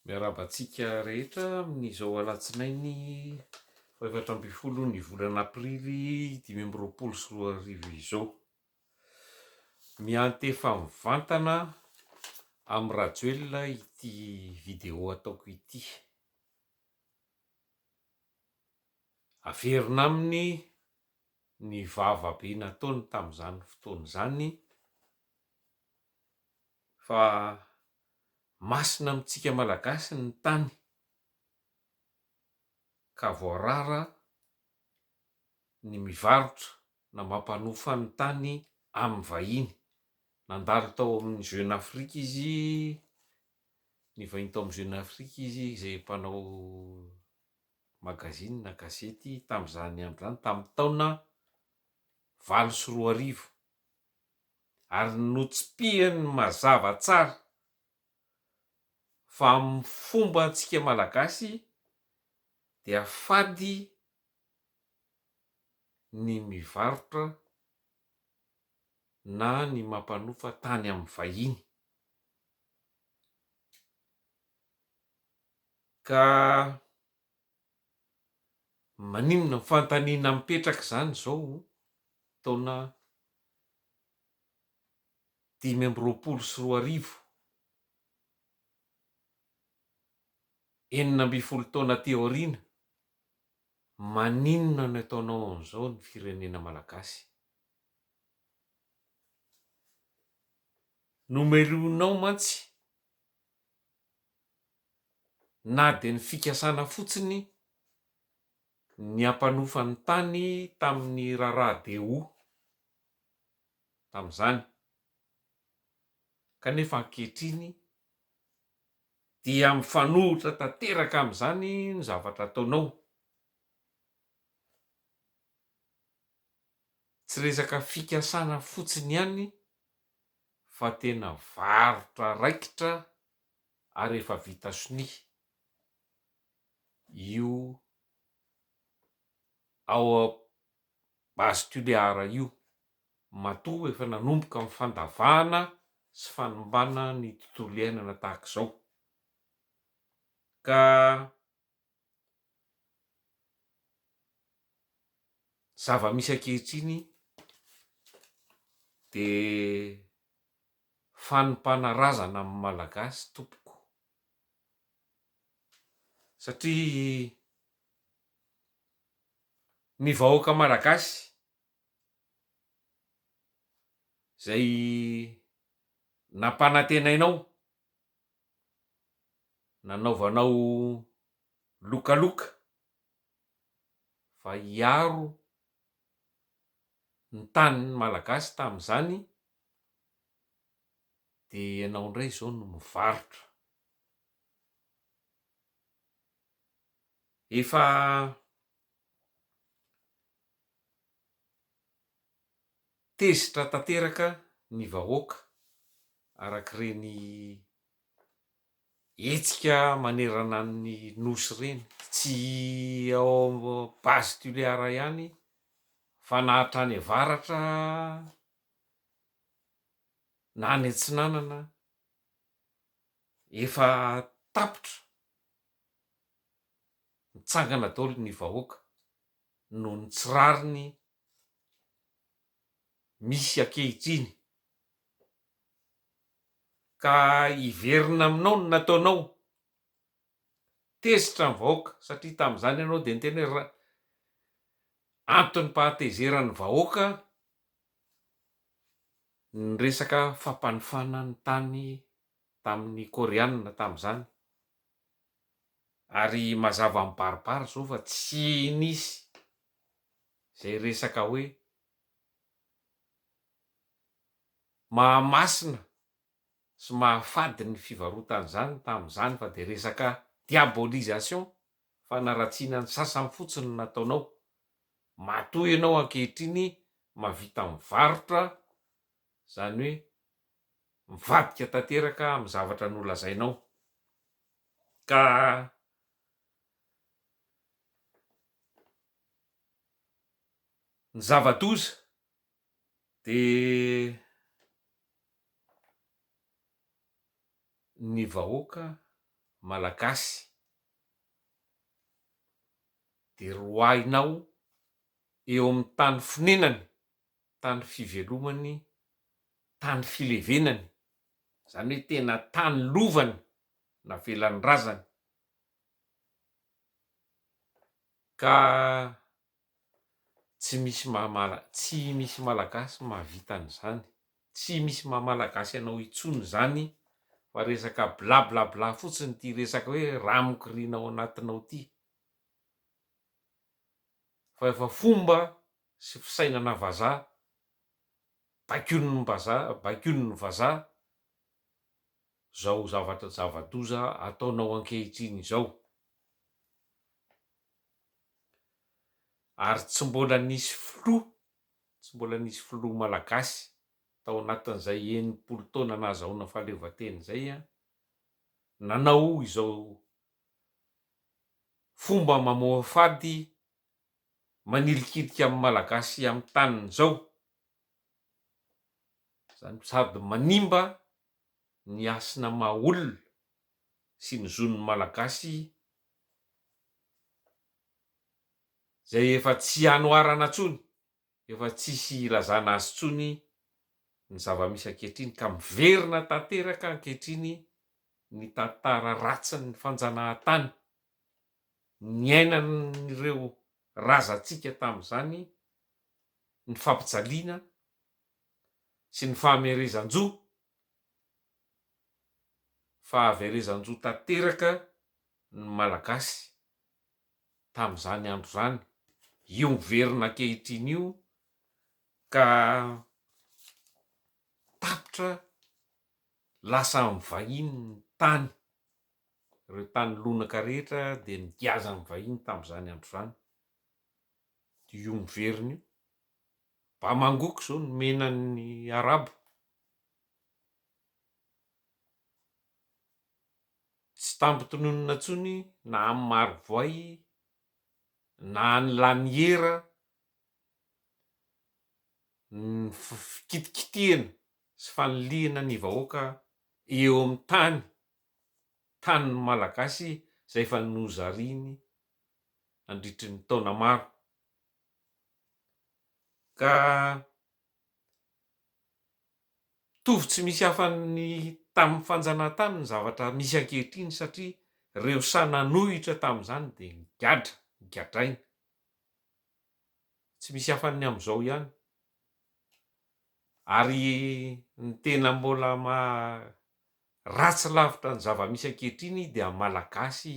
Miarahaba antsika rehetra amin'izao alatsinainy faha-14 ny volana aprily 2025 izao. Miantefa mivantana amin'i Rajoelina ity vidéo ataoko ity. Averina aminy ny vava be nataony tamin'izany fotoana izany fa masina amintsika Malagasy ny tany ka voarara ny mivarotra na mampanofa ny tany amin'ny vahiny. Nandalo tao amin'ny Jeune Afrique izy, nivahiny tao amin'ny Jeune Afrique izy izay mpanao magazine na gazety tamin'izany andro izany, tamin'ny taona 2008. Ary notsipihany mazava tsara fa amin'ny fomba antsika Malagasy dia fady ny mivarotra na ny mampanofa tany amin'ny vahiny. Ka maninona, fanontaniana mipetraka izany izao taona 2025, 16 taona aty aoriana, maninona no ataonao an'izao ny firenena malagasy? Nomelohinao mantsy na dia ny fikasana fotsiny ny hampanofa ny tany tamin'ny raharaha Daewoo tamin'izany, kanefa ankehitriny dia mifanohitra tanteraka amin'izany ny zavatra ataonao. Tsy resaka fikasana fotsiny ihany fa tena varotra raikitra ary efa vita sonia io ao Base Tuléar io matoa efa nanomboka ny fandavahana sy fanimbana ny tontolo iainana tahaka izao ka Zava-misy ankehitriny dia fanompana razana amin'ny Malagasy tompoko satria ny vahoaka Malagasy izay nampanantenainao nanaovanao lokaloka fa hiaro ny tanin'ny Malagasy tamin'izany dia ianao indray izao no mivarotra. Efa tezitra tanteraka ny vahoaka arak'ireny hetsika manerana ny Nosy ireny, tsy ao Base Tuléar ihany fa na hatrany avaratra na any atsinanana efa tapitra mitsangana daholo ny vahoaka noho ny tsy rariny misy ankehitriny ka hiverina aminao ny nataonao, tezitra ny vahoaka satria tamin'izany ianao dia niteny hoe ra, antom-pahatezeran'ny vahoaka ny resaka fampanofana ny tany tamin'ny Koreana tamin'izany ary mazava mibaribary izao fa tsy nisy izay resaka hoe Mahamasina sy mahafady ny fivarotana izany tamin'izany fa dia resaka diabolisation, fanaratsiana ny sasany fotsiny no nataonao. Matoa ianao ankehitriny mahavita mivarotra, izany hoe mivadika tanteraka amin'ny zavatra nolazainao. Ka ny zava-doza Dia ny vahoaka Malagasy dia roahinao eo amin'ny tany fonenany, tany fivelomany, tany filevenany, izany hoe tena tany lovany navelan'ny razany. Ka tsy misy maha tsy misy Malagasy mahavita an'izany, tsy misy maha Malagasy anao intsony izany fa resaka blablabla fotsiny ity resaka hoe rà mikoriana ao anatinao ity. Fa efa fomba sy fisainana vazaha, baikoin'ny mbazaha, baikoin'ny vazaha zao zavatra zava-doza ataonao ankehitriny izao. Ary tsy mbola nisy filoha, tsy mbola nisy filoha malagasy tao anatin'izay 60 taona nahazahoana fahaleovantena izay nanao izao fomba mamoafady manilikilika amin'ny Malagasy amin'ny taniny izao. Izany sady manimba ny hasina maha olona sy ny zon'ny Malagasy izay efa tsy anoharana intsony, efa tsisy ilazana azy intsony ny zava-misy ankehitriny ka miverina tanteraka ankehitriny ny tantara ratsin'ny fanjanahantany niainan'ireo razantsika tamin'izany ny fampijaliana sy ny fahamerezan-jo, fahaverezan-jo tanteraka ny Malagasy tamin'izany andro izany, io miverina ankehitriny io ka tapitra lasa amin'ny vahiny ny tany, ireo tany lonaka rehetra dia nogiazan'ny vahiny tamin'izany andro izany, dia io miverina io, mba mangoky izao nomena ny arabo. Tsy tambo-tononina intsony na any Marovoay na any Laniera ny fikitikitihana sy fanilihana ny vahoaka eo amin'ny tany, tanin'ny Malagasy izay efa nozariny nandritry ny taona maro. Ka Mitovy tsy misy hafa-ny tamin'ny fanjanahantany ny zavatra misy ankehitriny satria ireo sahy nanohitra tamin'izany dia nigadra, nigadraina. Tsy misy hafa-ny amin'izao ihany. Ary ny tena mbola maha ratsy lavitra ny zava-misy ankehitriny dia Malagasy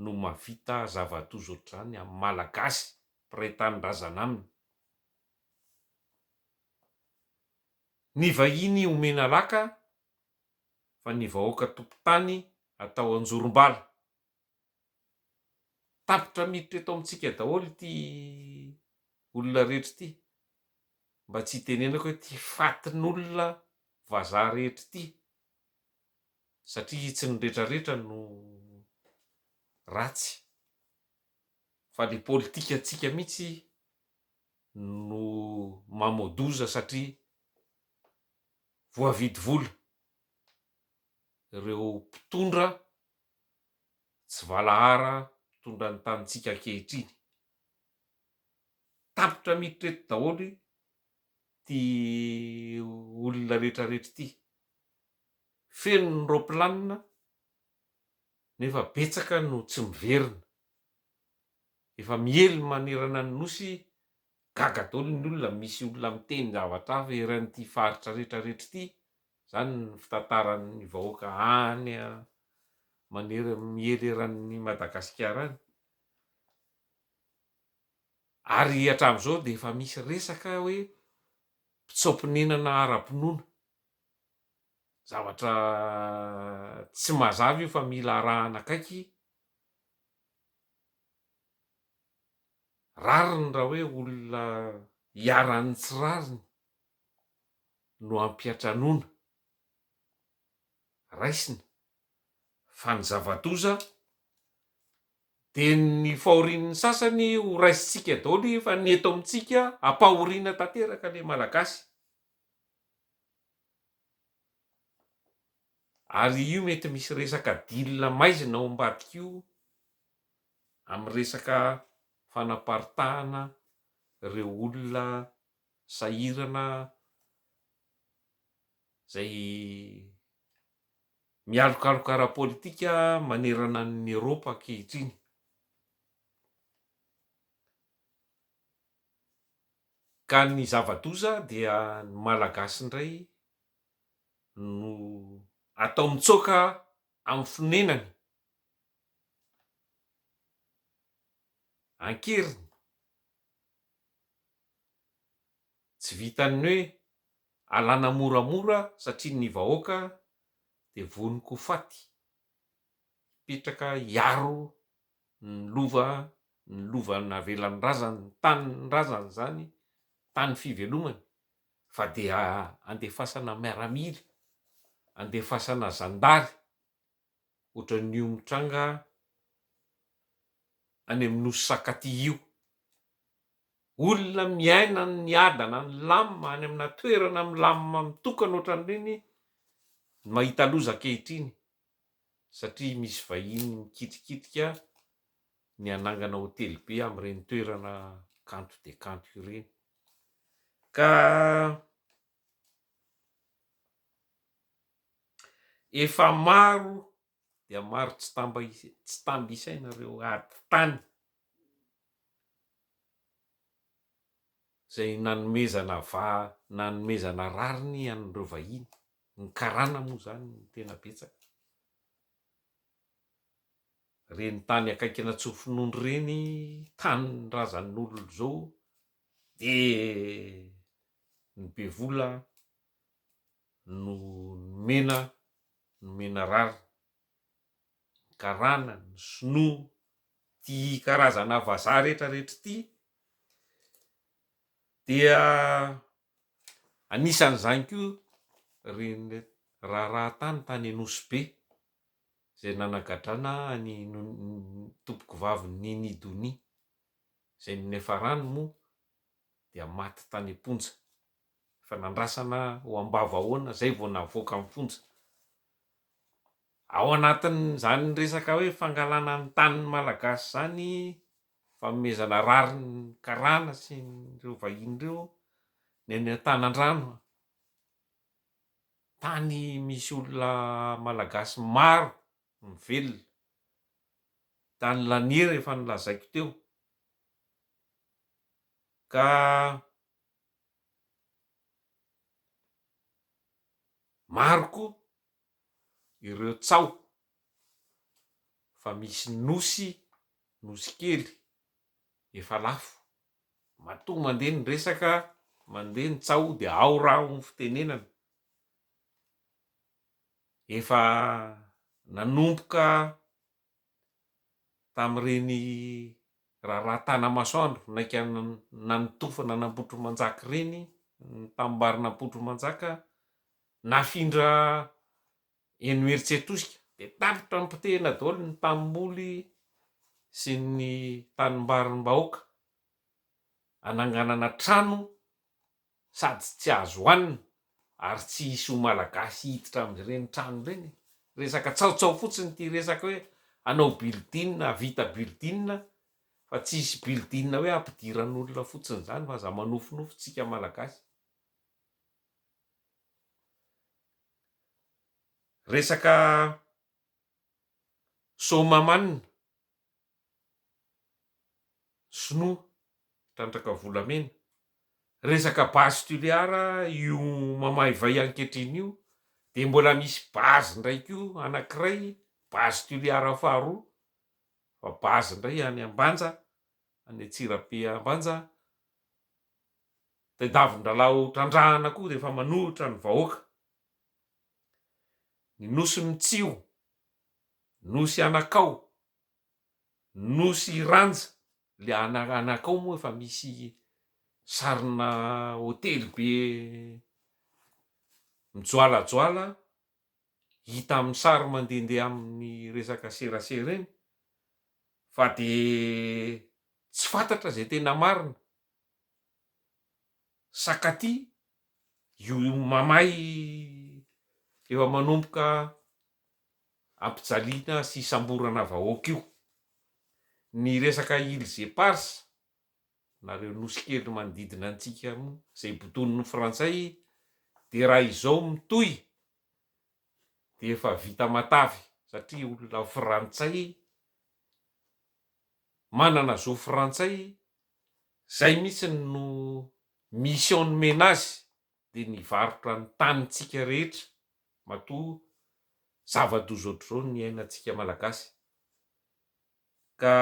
no mahavita zava-doza ohatr'izany amin'ny Malagasy mpiray tanindrazana aminy. Ny vahiny omena laka fa ny vahoaka tompon-tany atao anjorom-bala. Tapitra miditra eto amintsika daholo ity olona rehetra ity. Mba tsy hitenenako hoe ity fatin'olona vazaha rehetra ity satria tsy ny retraretra no ratsy fa le politikantsika mihitsy no mamoa-doza satria voavidy vola ireo mpitondra tsy valahara mpitondra ny tanintsika ankehitriny. Tapitra miditra eto daholo ity olona rehetrarehetra ity. Feno ny raoplanina nefa betsaka no tsy miverina. Efa miely manerana ny nosy, gaga daholo ny olona, misy olona miteny zavatra hafa eran'ity faritra rehetra rehetra ity, zany ny fitantaran'ny vahoaka any manera- miely eran'i Madagasikara any. Ary hatramin'izao dia efa misy resaka hoe mpitsoa-ponenana ara-pinoana. Zavatra tsy mazava io fa mila arahana akaiky. Rariny raha hoe olona iharan'ny tsy rariny no ampiantranoana, raisina, fa ny zava-doza dia ny fahorian'ny sasany ho raisintsika daholo fa ny eto amintsika ampahoriana tanteraka le Malagasy. Ary io mety misy resaka deal maizina ao ambadika io amin'ny resaka fanaparitahana ireo olona sahirana izay mialokaloka ara-politika manerana an'i Eropa ankehitriny. Ka ny zava-doza dia ny Malagasy indray no atao mitsoaka amin'ny fonenany an-keriny. Tsy vitan'ny hoe alana moramora satria ny vahoaka dia vonon-ko faty hipetraka hiaro ny lova, ny lova navelan'ny razany, ny tanin'ny razany izany, tany fivelomany fa dia andefasana miaramila, andefasana zandary ohatran'io mitranga any amin'ny nosy Sakatia io. Olona miaina ny miadana, milamina any amina toerana milamina mitokana ohatran'ireny no mahita loza ankehitriny satria misy vahiny mikitrikitrika ny hanangana hotely be amin'ireny toerana kanto dia kanto ireny. Ka efa maro dia maro tsy tamba tsy tamby isaina ireo ady tany izay nanomezana va nanomezana rariny an'ireo vahiny, ny karana moa izany no tena betsaka. Ireny tany akaikin'Antsofinondro ireny, tanin-drazan'olona izao dia ny be vola no nomena nomena rariny, ny karana, ny sinoa, ity karazana vazaha rehetra rehetra ity dia anisan'izany koa ireny raharaha tany tany Nosy Be izay nanagadrana an'i tompokovavy Nini Donia izay niafarany moa dia maty tany am-ponja. Efa nandrasana ho am-bava ahoana izay vao navoaka ny fonja. Ao anatin'izany resaka hoe fangalana ny tanin'ny Malagasy izany, fanomezana rariny ny karana sy ireo vahiny ireo, ny any Antanandrano, tany misy olona Malagasy maro mivelona, tany Laniera efa nolazaiko teo, ka maro koa ireo tsaho fa misy nosy, nosy kely efa lafo, matoa mandeha ny resaka, mandeha ny tsaho dia ao raha hoy ny fitenenana, efa nanomboka tamin'ireny raharaha Tanamasoandro naika nanotofana an'Ambohitrimanjaka ireny, ny tambarin'Ambohitrimanjaka, nafindra eny Imerintsiatosika, dia tapitra nopotehina daholo ny tanimboly sy ny tanimbarim-bahoaka hananganana trano sady tsy azo hohanina ary tsy hisy ho malagasy hiditra amin'ireny trano ireny e! Resaka tsaotsao fotsiny ity resaka hoe hanao building hahavita building fa tsy hisy building hoe hampidiran'olona fotsiny izany fa aza manofinofy tsika malagasy. Resaka Soamahamanina. Sinoa mpitrandraka volamena. Resaka base Tuléar io mamaivay ankehitriny io dia mbola misy base indray koa anankiray, base Tuléar faharoa, fa base indray any Ambanja, any Antsirabe Ambanja, tadiavin-drahalahy ho trandrahana koa rehefa manohitra ny vahoaka. Ny Nosy Mitsiho, Nosy Anakao, Nosy Ranja, le Anakao moa efa misy sarina hotely be mijoalajoala hita amin'ny sary mandehandeha amin'ny resaka serasera eny fa de tsy fantatra izay tena marina. Sakaty, io mamay efa manomboka. ampijaliana sy isamborana vahoaka io. Ny resaka îles éparses na ireo nosy kely manodidina antsika moa izay bodonin'ny frantsay dia raha izao mitohy dia efa vita matavy satria olona frantsay manana zo frantsay izay mihitsy no mission nomena azy dia nivarotra ny tanintsika rehetra matoa zava-doza ohatr'izao ny iainantsika malagasy ka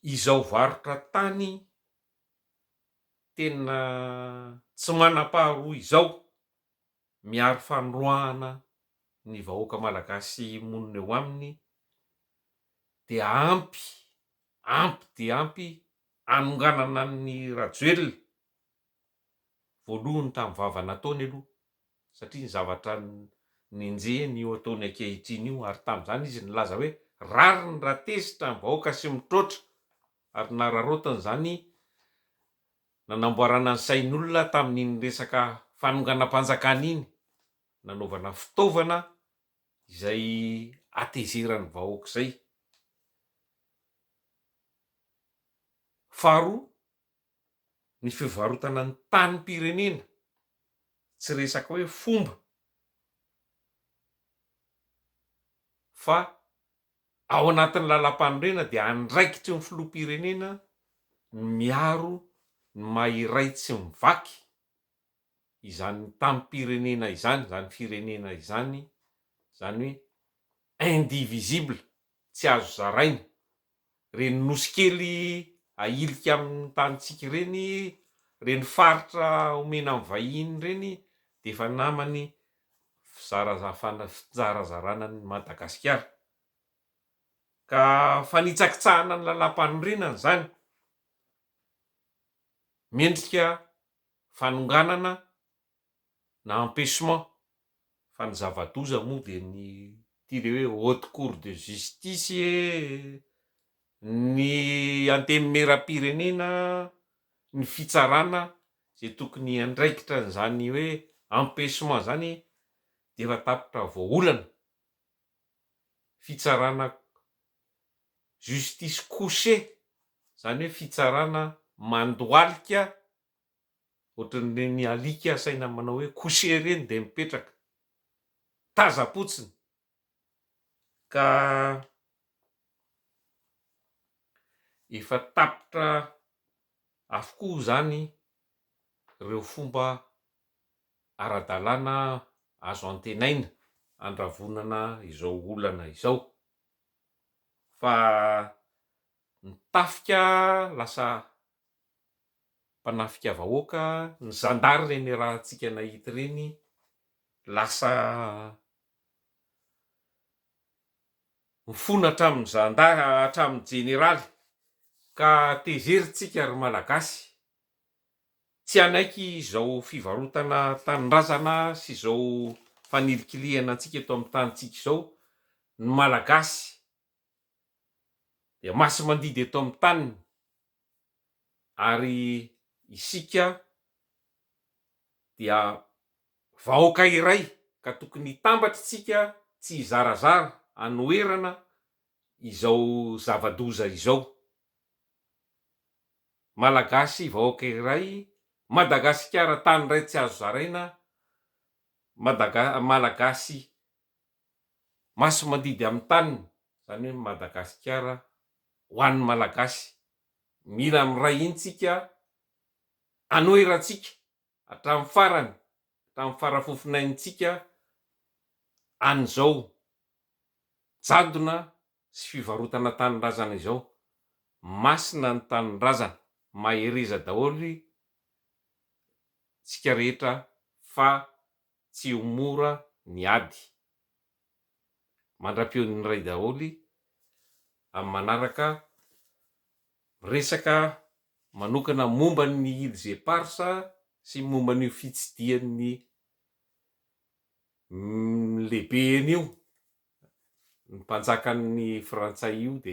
izao varotra tany tena tsy manam-paharoa izao miaro fanoroahana ny vahoaka malagasy monina eo aminy dia ampy ampy dia ampy hanonganana an'i Rajoelina voalohany tamin'ny vava nataony aloha satria ny zavatra nenjehiny io ataony ankehitriny io ary tamin'izany izy nilaza hoe rariny raha tezitra ny vahoaka sy mitroatra ary nararaotiny izany nanamboarana ny sain'olona tamin'iny resaka fanonganam-panjakana iny nanaovana fitaovana izay hatezeran'ny vahoaka izay. Faharoa, ny fivarotana ny tanim-pirenena, tsy resaka hoe fomba fa ao anatin'ny lalampanorenana dia andraikitry ny filoham-pirenena ny miaro ny maha iray tsy mivaky izany tanim-pirenena izany, izany firenena izany, izany hoe indivisible, tsy azo zaraina. Ireny nosy kely ahilika amin'ny tanintsika ireny, ireny faritra omena amin'ny vahiny ireny dia efa namany fizarazarana an'i Madagasikara. Ka fanitsakitsahana ny lalàmpanorenana izany. Mendrika fanonganana na empêchement fa ny zava-doza moa dia ny ity le hoe haute cour de justice e, ny antenimierampirenena, ny fitsarana izay tokony hiandraikitra an'izany hoe empêchement izany dia efa tapitra voaolana, fitsarana justice couchée izany hoe fitsarana mandohalika Ohatran'ireny alika asaina manao hoe coucher ireny dia mipetraka. Tazam-potsiny. Ka efa tapitra avokoa izany ireo fomba ara-dalàna azo antenaina handravonana izao olana izao. Fa ny tafika lasa mpanafika vahoaka, ny zandary ireny iarahantsika nahita ireny lasa mifona hatramin'ny zandary hatramin'ny jeneraly ka tezerintsika ry Malagasy tsy hanaiky izao fivarotana tanindrazana sy izao fanilikilihana antsika eto amin'ny tanintsika izao ny Malagasy dia masi-mandidy eto amin'ny taniny ary isika dia vahoaka iray ka tokony hitambatra isika tsy hizarazara hanoherana izao zava-doza izao. Malagasy vahoaka iray, Madagasikara tany iray tsy azo zaraina, Madaga- Malagasy masi-mandidy amin'ny taniny, izany hoe Madagasikara ho an'ny Malagasy. Mila miray hina tsika hanoherantsika hatramin'ny farany, hatramin'ny farafofonaintsika an'izao jadona sy fivarotana tanindrazana izao. Masina ny tanindrazana, mahereza daholo tsika rehetra fa tsy ho mora ny ady. Mandra-pihaon'ny iray daholo amin'ny manaraka miresaka manokana momba ny Îles Éparses sy momba an'io fitsidihan'ny lehibeny io, ny mpanjakan'ny frantsay io dia.